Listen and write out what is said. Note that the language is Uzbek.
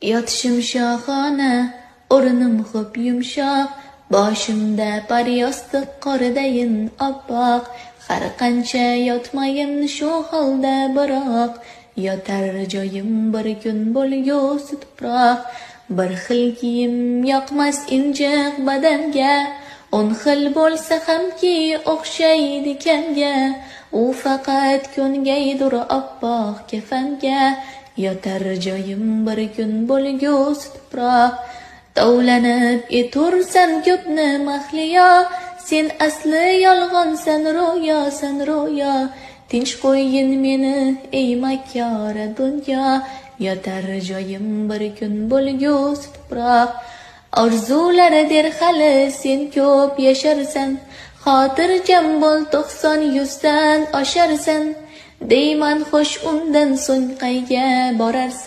Yotishim shohona, o'rnim xo'p yumshoq, boshimda paryostiq qordayin oppoq. Har qancha yotmayin shu holda biroq, yotar joyim bir kun bo'lgusi tuproq. Bir xil kiyim yoqmas injiq badanga, 10 xil bo'lsa hamki o'xshaydi kamga. U faqat ko'ngaydur oppoq kafanga, yotar joyim bir kun bo'lgusi tuproq. Tovlanib etursan ko'pni mahliyo, sen asli yolg'onsan, ro'yosan ro'yo. Tinch qo'ygin meni ey makkora dunyo, yotar joyim bir kun bo'lgusi tuproq. Orzular der hali sen ko'p yasharsan, xotirjam bo'l 90-100 dan osharsan. Deyman xo'sh, undan so'ng qayga borarsan?